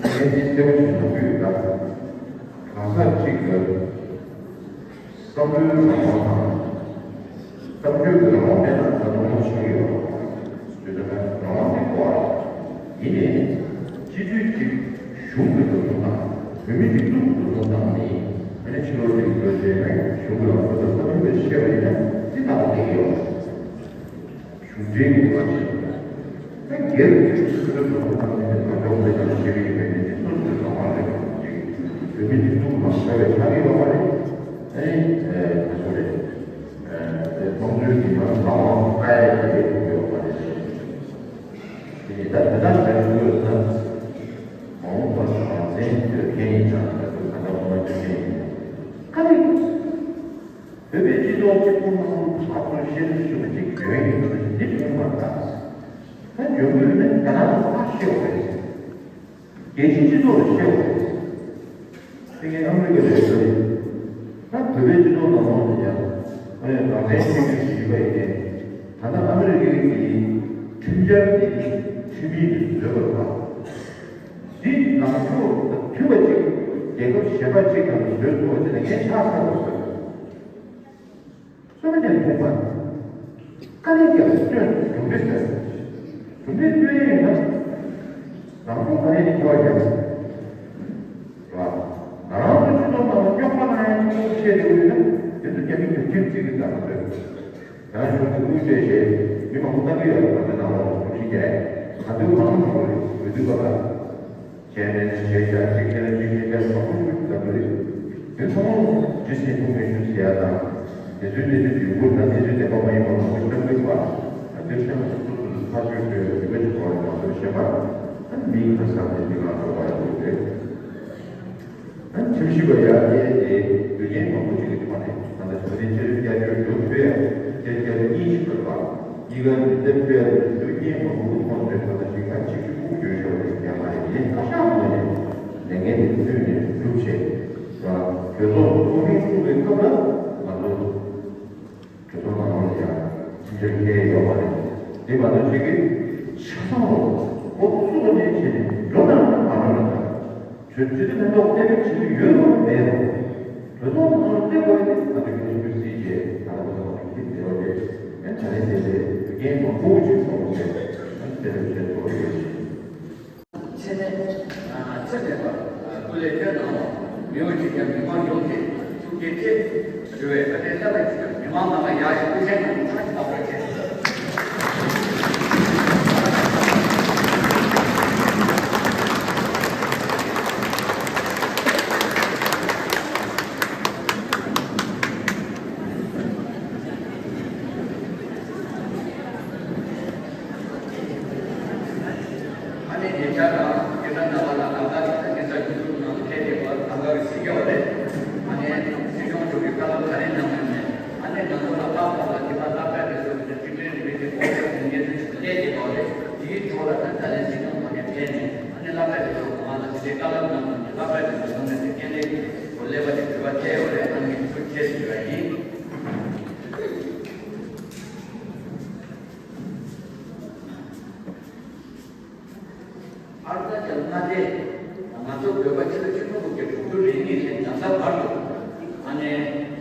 ངས་འདི་གསལ་པོ་ཞིག་ནང་ཕུལ་ཡོད་ད། གང་ཟག་གཅིག་གི་བསམ་བློའི་རང་དབང་དང་། གཏམ་བརྗོད་ཀྱི་རང་དབང་མེད་ན་ད་དུང་ཆགས་ཀྱི་ཡོད་རེད། བརྗོད་དོན་རང་དབང་དེ་གོ་བ་རེད། ཡིན་ནའི། སྤྱི་འཐུས་གཅིག་གཞུང་གི་འགྲོ་སོང་དང་། བོད་མི་རིགས་གཅིག་གི་འགྲོ་སོང་བཏང་ནས། ཨ་ནི་ཕྱི་ལོགས་ཀྱི་འགྲོ་བྱས་ན་གཞུང་གི་ལམ་ལུགས་དང་མ་མཐུན་པའི་བཤད་པ་ཡིན་ན་འདི་ལྟ་བུ་བསྡད་ཀྱི་ཡོད་རེད། གཞུང་འབྲེལ་གྱི་ལས་ཀ་བྱེད་པ། ད་སྒེར་གྱི་ཆོས་སྲིད་ཀྱི་ལམ་ལུགས་དང་མཐུན་པའི་ལམ་ལུགས་ལས་ཀ་བྱེད་ཀྱི་ཡོད་པའི་མི་དེ་སོ་སོའི་རང་དབང་རེད་པ། བོད་མི་སྒྲིག་འཛུགས་ནང་འགྲོ་བའི་ཆ་གི་ཡོད་མ་རེད། ཨ་ནི་ཨེ་ཁ་སོ་རེད། ཨེ་དེ་དམངས་གཙོའི་གི་ཡང་ལམ་དབང་ལྟ་ཡ་གི་རེད་ཡོད་མ་རེད། དེ་ནི་ད་དེ་ལྟར་བྱས་དགོས་ན་མ་འོངས་པར་རང་བཙན་འདོད་མཁན་ཡིན་ཙང་ད་དུང་ག་འདྲ་འོང་ན་འདོད་མཁན་ཡིན་ན་ཁ་ལེགས། བོད་པའི་སྤྱི་ཚོགས་གཅིག་པུ་ནང་ལ་ཕར་ཚུར་བཤད་ཚུལ་ཞུ་བ་གཅིག་འཇོན་ཡིན་པ་འདི་བྱུང་མ་ཐག་ད་འཇོན་པོ་ཡོད་ན་རྒྱ་ནག་ལ་ཕར་བཤད་དགོས་རེད། རྒྱལ་སྤྱིའི་སྤྱི་ཚོགས་ལ་བཤད་དགོས་རེད། དེ་ངས་ཨ་མི་རི་ཀ་ལ་ཡོད་རེད། ད་བོད་པའི་སྤྱི་ཚོགས་ནང་ལོགས་ལ་ཡང་ཨ་ཡང་རང་བཙན་ཞུ་རྒྱུ་ཞིག་ཡིན་པ་ཡིན་ནའི་ད་ལྟ་ཨ་མི་རི་ཀའི་གི་ཁྲིམས་འཆར་དེ་གི་ཁྲིམས་ཡིག་དེ་བཟོས་པ་དང་། འདི་ནང་ཆོས་དང་མཐུན་པ་ཅིག་རྒྱལ་ཁབ་གཞན་པ་ཅིག་ནང་བཟོས་ཐུབ་པ་ཅིག་ལ་ངས་ཆགས་ཚར་བ་བཟོས། བསོད་ནམས་ཀྱང་ཐོབ་པ། དཀའ་ལས་ཀྱང་བརྩོན་གྲུབ་འབྲས་ཐོན། གྲུབ་འབྲས་ཐོན་ཡིན་ན། རང་སྲོག་ག་ནས་ནི་འཁྱོག་ཀྱང་། ར། ང་རང་ཚོ་སྤྱི་ཚོགས་ནང་ལ་རྙོག་པ་ན་ཡང་གཅིག་པོ་བཤད་དེ་ཡོད་ན། དེ་ཚོ་རྒྱ་མི་རྒྱབ་སྐྱོར་བྱེད་ཀྱི་འདྲ་མ་འདོད། རང་གཞུང་གི་དབུ་ཁྲིད་ཞེས་མི་མང་པོ་ལྟ་གི་ཡོད་རེད་པ། དེ་ནང་ལ་དྲུག་ཅུ་བརྒྱད། ག་དུས་མང་མང་པོ་རེད། འོས་བསྡུ་སྐབས་ལ། བྱས་ནས་བྱས་བྱ་གཅིག་བྱས་ན་གཅིག་བྱས་བྱ་བཟང་པོ་ཞིག་ལབ་ཀྱི་རེད། དེ་ཚང་མ་ཇི་སྲིད་ཐུགས་མི་ཞུ་ཟེར་ཡ་དང་། དེ་ཚོའི་གནས་ཚུལ་ཡོང་ཁུལ་དང་གནས་ཚུལ་བདེན་པ་མ་ཡིན་པ་མང་པོ་བཤད་ཀྱི་འདུག་པ། དེ་བཤད་ན་སོ་སོ་སོ་སོ་ཐག་གཅོད་བྱེད་ཡོད་རེད་པ་ཞིག་གོ་རེད་མ་གཏོགས་བཤད་པ། ཨ་ནི་མིང་ཁ་གསར་ནས་འདི་ག་འགྲོ་བ་རེད་འདུག་རེད། ཨ་ནི་ཁྲིམས་ཞིབ་པ་ཡར་བསྐྱལ་ཏེ་དུས་རྐྱེན་མང་པོ་ཅིག་གི་ཐོག་ནས་ད་ལྟ་ཆོས་ལྡན་ཆོས་རིག་བསྐྱར་བཅོས་འགྲོ་ཐུབ་ཡ་བསྐྱར་བསྐྱར་གཉིས་ཤིག་དགོས་པ། གཉིས་ཀ་མི་སྡེབ་སྤེལ་དུས་རྐྱེན་མང་པོ་ཁོང་ཚོས་ད་ལྟ་ཞིག་ཁ་ཅིག་ཅིག་ཁུག་བརྗོད་ཤོར་བའི་རྒྱ་མ་རེད། ངས་བཀའ་ཤག་ངོས་ནས་ལས་འགན་དེ་བཙུད་ནས་སྒྲུབ་བྱས། གྲོས་ཚོགས་ཚོགས་མིའི་ཚོགས་པའི་སྐབས་ལ་ང་ཚོ་གྲོས་ཚོགས་ནང་ལ་ཡང་ཕྱི་འབྲེལ་འཁེལ་ཡོད་མ་རེད། དེ་མ་གཏོགས་ཅིག་གིས་ཆ་ཚང་རོགས་འོ་སུ་ལ་ནས་བྱས་ནས་འགྲོ་ན་མ་འགྲོ་ན། ཆོས་ཆོས་དེ་མེད་ཐོག་གཏན་འབེབས་བྱེད་ཀྱི་ཡོད་རུང་མེད་རུང་། གྲོས་ཚོགས་ནང་ལ་གཏན་འབེབས་ནི་ང་ཚོ་གི་སུ་སྲིད་ཅེས་ད་ལྟ་བཟོ་བ་གི་དེ་བ་དེ་ད་ལན་དེ་ལས་རྒན་མང་པོ་ཅིག་གསུངས་ཏེ་གཏན་འབེབས་བྱེད་དགོས་ཡོད། ཚེ་ནས་ཚེ་མེད་པར་སྐུ་ལས་བསྐྱོན་གནང་བ་མི་འོས་ཀྱི་ཀྱང་མི་མང་ཡོངས་ཀྱི་ཐུགས་རྗེ་ཆེ་ཞུ་བའི་བཀའ་དྲིན་བསླབ་པ་ཅིག་མི་མང་རྣམས་ལ་ཡག་ཞིག་སྐུ་ཆེན་གྱི་ཐག་གཅོད་བྱེད། ཨ་ནི་ཉེ་ཆར་རང་སྐྱེ་ཕྲེང་ལྔ་པ་ལ་ལམ་ཁ་གི་ས་ཉེ་ས་ཡུལ་ཚོ་ནང་ཐད་དེ་བར་ལམ་ཁ་གི་སྲིད་སྐྱོང་རེད། ཨ་ནི་སྲིད་སྐྱོང་མཆོག་གིས་བཀའ་སློབ་ག་རེ་གནང་ཡོད་མེད། ཨ་ནི་ང་ཚོ་ལ་ལྷག་པར་ལ་དེ་བར་སློབ་གྲྭ་དེ་ཚོ་གི་ནས་འགྲིག་འགྲིག་རིག་པའི་གི་གོང་ཚད་གོང་འགྲན་ཚོ་ཞིག་གླས་ཀྱི་ཡོད་རེད། དེའི་ཐོག་ལ་ད་ད་ལན་སྲིད་སྐྱོང་ཐོག་ནས་ཕེབས་ནས་ཨ་ནི་སློབ་གྲྭ་དེ་ཚོ་གོང་མ་ལ་དེ་འདྲའི་བཀའ་སློབ་གནང་ནས་སློབ་གྲྭ་དེ་ཚོ་ནང་ནས་དེ་འཕྲིན་ལས་ཀྱི་གོ་ལས་པ་དེ་གྲུབ་པ་ཐེབས་ཡོད་རེད། ཨ་ནི་ཐུགས་རྗེ་ཆེ་ཞུ་བ་ཡིན། ཨ་རུ་ན་ཅལ་མངའ་སྡེ། ང་ཚོ་བོད་པ་ཕྱི་ལ་ཆོས་ལུགས་ཀྱི་གྲོས་བསྡུར་རེ་གཉིས་ལས་ནམ་ཟླ་བར་དུ། ཨ་ནེ་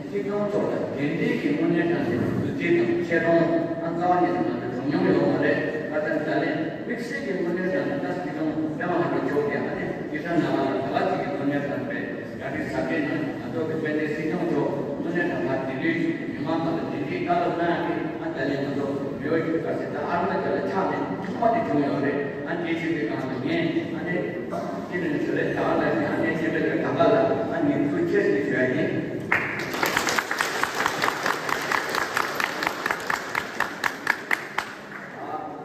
སྲིད་སྐྱོང་མཆོག་ལ་དེ་འདྲའི་གི་དངོས་གནས་དྲང་གནས་འདུ་འཛི་དང་ཆེ་མཐོང་ཨ་རྩ་བ་ཉིད་ནས་ང་ཚོ་བྱུང་མྱོང་ཡོད་མ་རེད། ད་ལྟ་ད་ལན་དམིགས་བསལ་གྱི་དངོས་གནས་དྲང་གནས་ད་སྲིད་སྐྱོང་པད་མ་ལྷ་མོ་མཆོག་གིས་ཨ་ནེ་སྐྱེ་ཕྲེང་ལྔ་པ་ལ་ད་ག་ཅིག་གི་དངོས་གནས་དྲང་གནས་གྲ་སྒྲིག་གཟབ་རྒྱས་གནང་། ང་ཚོ་གི་དཔལ་ལྡན་སྲིད་སྐྱོང་མཆོག་དངོས་གནས་དྲང་གནས་དེ་འདྲའི་མི་མང་ཐོག་ལ་དེ་འདྲའི་བཀའ་སློབ་གནང་ཡ་དེ་ཨ་ད་ལན་ང་ཚོ་མི་འོས་ཤོག་ག་ཟེར་ད་ཨ་རུ་ན་ཅལ་ལ་ཆགས་ནས་ཐོག་མ་དེ་བྱུང་ཡོད་རེད། ཨ་ནེ་ཆེ་བའི་སྒང་ལ་ངས་ཨ་ནེ་ཨ་ནེ་ནི་ཞུ་རེད། ད་ལ་ནི་ཨ་ནེ་ཆེ་བའི་ལ་གང་ག་ལ་ཨ་ནེ་ཐུགས་རྗེ་ཆེ་ཞུ་ཡ་ཡིན།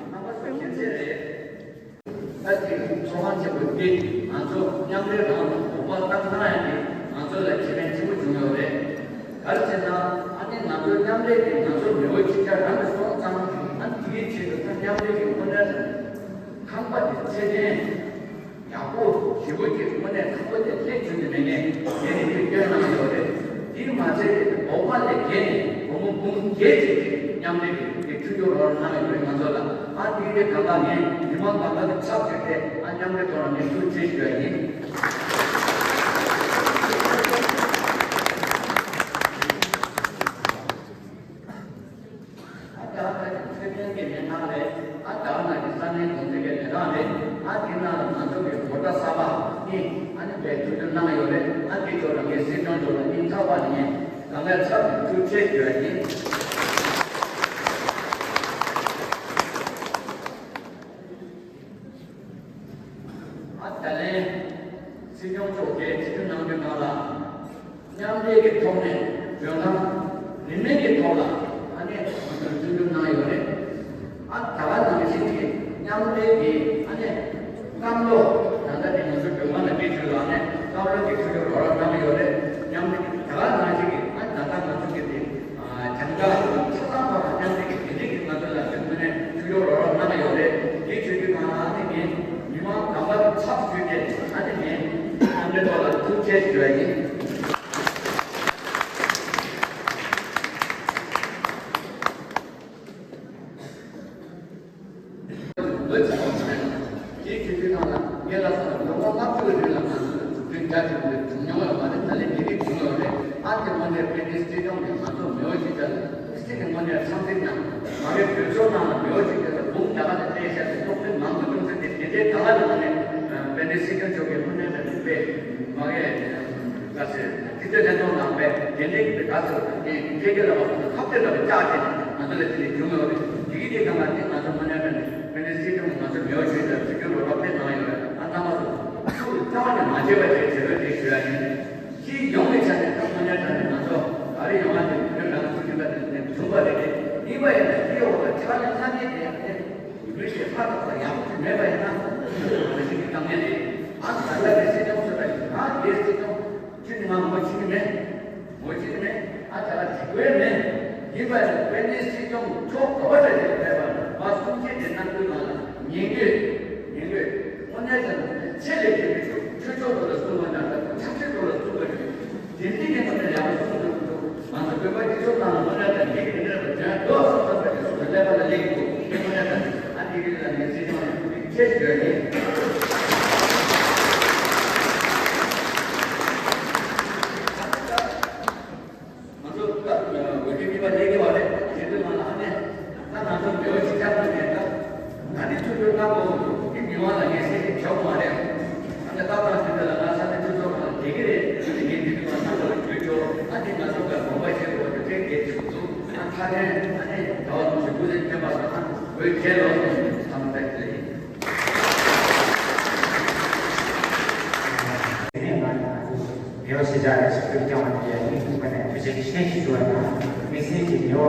རྣམ་པ་ཚོ་མཁྱེན་གསལ་རེད། ད་ཅིག་ཚོར་སྣང་ཆེན་པོ་འདི་ང་ཚོ་མཉམ་འབྲེལ་རང་གོ་བ་བཏང་ཐང་ཡ་འདི་ང་ཚོ་ལ་ཁེ་ཕན་ཆེན་པོ་བྱུང་ཡོད་རེད། ག་རེ་ཟེར་ན་ཨ་ནེ་ང་ཚོ་མཉམ་འབྲེལ་གྱི་ང་ཚོ་མི་འོས་གཅིག་ཆ་རང་གི་སོང་ཙང་ཨ་ནེ་དེའི་ཆེད་དུ་ད་མཉམ་འབྲེལ་གྱི་དངོས་གནས་ཁང་པ་དེ་ཚད་ལྡན། ཡག་པོ་ཞེ་པོ་ཅིག་དངོས་གནས་ཁག་པོ་དེ་ལྷད་བྱུང་ནས་མེད་མཁན་དེ་ནི་དེ་སྐྱོན་གནང་ཡོད་རེད། དེ་མ་ཚད་དེ་འོག་མ་ལས་བརྒལ་ནས་སྒོར་མོ་འབུམ་བརྒྱད་ཅིག་གིས་མཉམ་འབྲེལ་གྱི་དེ་མཐུན་སྦྱོར་རོགས་རམ་གནང་ཡོད་རེད་ང་ཚོ་ལ། ཨ་དེ་དེ་གང་ལ་ངས་མི་མང་གང་ག་གི་ཚབ་བྱས་ཏེ་ཨ་མཉམ་འབྲེལ་ཐོག་ལ་ངས་ཐུགས་རྗེ་ཆེ་ཞུ་ཡ་ཡིན། ཨ་ད་ལྟ་གི་མཚོ་སྔོན་གྱི་མི་མང་རེད། ཨ་ད་ལྟ་གི་ས་གནས་གོང་ཚད་ཀྱི་ལས་ཁང་རེད། ཨ་དེ་ནང་ལ་ང་ཚོ་གི་མོ་ཊ་གསར་པ་གཉིས་ཨ་ནི་བས་ཐུགས་རྒྱུ་གནང་ཡོད་རེད། ཨ་དེ་ཚོ་རང་གི་སྲིད་སྐྱོང་ཚོ་ལ་སྙིང་ཐག་པ་ནས་གང་ལ་ཚབ་ཀྱི་ཐུགས་རྗེ་ཆེ་ཞུ་ཡ་ཡིན། ཨ་ད་ལན་སྲིད་སྐྱོང་མཆོག་གིས་ཆིབས་བསྒྱུར་གནང་རྒྱུ་ནང་ལ། མཉམ་འབྲེལ་གྱི་ཐོག་ནས་མགྲོན་ཁང་རིན་མེད་ཀྱི་ཐོག་ལ་ཨ་ནེ་ང་ཚོར་བརྩི་འཇོག་གནང་ཡོད་རེད། ཨ་ད་ག་ནང་བཞིན་གྱི་མཉམ་འབྲེལ་གྱི་ཨ་ནེ་སྐམ་ལོ་ད་ལྟ་ནས་ང་ཚོ་མགྲོན་ཁང་ལ་མི་ཚོས་ལ་ཨ་ནེ་སྐམ་ལོ་གི་ཐུགས་རྒྱུ་རོགས་རམ་གནང་ཡོད་རེད། མཉམ་འབྲེལ་གྱི་ད་ག་ནང་བཞིན་གྱི་ཨ་ད་ལྟ་ང་ཚོ་གི་དེ་ཨ་གྱང་ཁ་ཆ་ཚང་ཐོག་ལ་མཉམ་འབྲེལ་གྱི་དེ་འདྲས་ཀྱི་ང་ཚོ་ལ་དེ་ཐོག་ནས་ཐུགས་རྒྱུ་རོགས་རམ་གནང་ཡོད་རེད། དེ་བྱེད་དུས་གང་ལ་ཨ་ནེ་ངས་མི་མང་གང་ག་གི་ཚབ་ཞུས་ཏེ་ཨ་ནེ་ངས་མཉམ་འབྲེལ་ཐོག་ལ་ཐུགས་རྗེ་ཆེ་ཞུ་ཡ་ཡིན། ལོ་གཅིག་གི་རིང་ལ་ངས་ལ་སོགས་ལོ་ངོ་ལྔ་བཅུ་གི་རིང་ལ་ང་ཚོ་ལ་འཛུགས་སྐྲུན་རྒྱ་ཆེན་པོ་ཞིག་བྱུང་མྱོང་ཡོད་མ་རེད། ད་ལན་དེ་རིགས་བྱུང་ཡོད་རེད། ཨ་དེ་མ་ནས་དཔེ་དེ་སྲིད་སྐྱོང་གིས་ང་ཚོ་མི་འོས་གཅིག་ཆ་ལ། དེ་དངོས་གནས་བསམ་གཟིགས་གནང་། མ་གི་གྲོས་ཚོགས་ནང་ལ་མེའོ་ཅིག་དེ་ལ་འབུམ་ད་ག་དེ་སྤྲད་བཞག་དེ་སློབ་ཕྲུག་མང་པོ་ཡོང་ཚེ་དེ་དེ་འདྲའི་ད་ག་ལ་ངོ་ནས་དཔལ་ལྡན་སྲིད་སྐྱོང་མཆོག་གིས་དངོས་གནས་དྲང་གནས་དཔེ་མ་གི་ག་ཚོད་དེ་ཚོའི་ལྷན་ཚོགས་ནང་པའི་དེ་འདྲའི་གི་ག་ཚོད་དེ་ཁྱེད་ཀྱི་ལ་བ་ཁ་གཏད་ལ་བ་བཅག་དེ་ང་ཚོ་ལ་དེ་ནས་བྱུང་ཡོད་རེད། དེ་གི་དེ་ག་ང་དེ་ང་ཚོ་དངོས་གནས་དྲང་གནས་དཔལ་ལྡན་སྲིད་སྐྱོང་ང་ཚོ་མེའོ་ཅིག་དང་སྲིད་སྐྱོང་རོགས་པ་དཔེ་གནང་ཡོད་རེད། ཨ་རྣམ་པ་ཚོ་ཚུར་རྩ་བ་ནས་མ་བརྗེད་པ་བྱས་བྱེད་རོགས་དེ་ཞུ་ཡ་ཡིན། སྤྱི་ཡོངས་ཀྱི་ཆ་ནས་ད་དངོས་གནས་དྲང་གནས་ང་ཚོ་ག་རེ་ཡོང་བ་དེ་བོད་རང་བཙན་ཆེན་པོ་དེ་ནས་བྱུང་བ་རེད། དེ་ཡིན་པ་ཡིན་ན་སྤྱི་ཡོངས་ལ་ཕྱག་ལས་གནང་མཁན་དེ་ཡང་དེ་ཡུལ་གྱི་ལྷ་དང་ཡང་མེད་པ་ཡིན་ན་ང་ཚོ་ཞིག་གི་གཏམ་ངན་རེད། ཨ་ད་ལྟ་དེ་སྲིད་སྐྱོང་ཚོ་ལ་ཡིན་ན་དེ་སྲིད་སྐྱོང་ཁྱོད་ནི་ང་ངོ་ཤེས་ཀྱི་མེད། ངོ་ཤེས་ཀྱི་མེད། ཨ་ད་ལ་དྲི་དགོས་མེད། ཡིན་པ་ཡིན་ན་དཔལ་ལྡན་སྲིད་སྐྱོང་མཆོག་ག་བ་ལ་ཡོད་མེད་པ་ང་གསུང་ཆོས་དེ་གནང་དུས་ང་ལ་ཉན་དགོས། ཉན་དགོས། དངོས་གནས་ཀྱང་ཆེད་ལས་ཀྱི་མི་ཚོ་ཆོས་ཕྱོགས་ཐོག་ལ་གསུང་བ་ན་ད་ཆབ་སྲིད་ཐོག་ལ་གསུང་བ་ཡོད། དེ་འདི་ངས་ང་ཚོ་ཡག་པོ་གསུང་ཐུབ་འདུག་ང་ཚོ་བོད་པ་སྤྱི་ཚོགས་ནང་ལ་དངོས་གནས་དང་འདི་གི་འདི་འདྲ་དང་དོན་དག་སོགས་ཐོན་པའི་གསུང་དུ་ཀླད་པ་ལ་སླེབས་ཀྱི་འདུག་དངོས་གནས་དང་ཨ་འདི་གི་ལ་ངས་སྲིད་སྐྱོང་ཡང་ཁྱེད་ཞུ་ཡ་ཡིན། ང་ཚོ་སྐབས་འོས་བསྡུ་གཉིས་པ་སླེབས་ཀྱི་བ་རེད། དེ་དུས་ང་ལ་ཨ་ནེ་ད་ང་ཚོ་འབྲེལ་བ་ཞིག་བཅར་ཐུབ་མེད་ད། ད་ནི་ཆུ་ཚོད་ལྔ་པོ་འདི་མི་དབང་ལ་ངས་སེམས་ཤིག་བྱོག་མ་རེད། ཨ་ནེ་ད་ད་དུས་ད་ལ་ང་ས་ནས་ཆུ་ཚོད་ཁ་ལ་བསྡད་ཀྱི་རེད། ངས་འདི་དུས་ང་ཚོ་ལ་བརྗོད་ཆོག་ཨ་ནི་ང་ཚོ་ག་དགོངས་པ་བཞེས་དགོས་པ་དེ་གལ་ཆེ་བ་འདུག་ཨ་ཁ་ནས་ཨ་ནེ་ད་བ་ཚོ་ཞིག་བུ་ལས་ཐོན་པ་སོང་ན་འོས་བྱས་ལོ་ཟེར་ནས་བསམ་བློ་བཏང་གི་རེད། མེའོ་ཤེས་བྱ་ལ་ཞིབ་ཏུ་བསྐྱངས་པ་ཡིན་པ་ནས་ཐུགས་རྗེ་ཆེ་ཞུ་བ་དང་། དམིགས་བསལ་གྱི་མེའོ་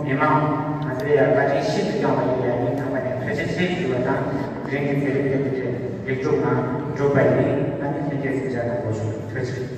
མི་མང་ང་ཚོའི་ཡར་བཀའ་དྲིན་ཞིབ་ཏུ་བསྐྱངས་པ་ཡིན་པ་ནས་ཐུགས་རྗེ་ཆེ་ཞུ་བ་དང་། དེ་རིང་གི་མཛད་རིམ་དེ་འདི་ལེགས་གྲུབ་ངང་གྲུབ་པ་ཡིན། ཨ་ནི་ལྷན་རྒྱས་ཚོ་མཇལ་དང་གོ་ཞུ། ཐུགས་རྗེ་ཆེ།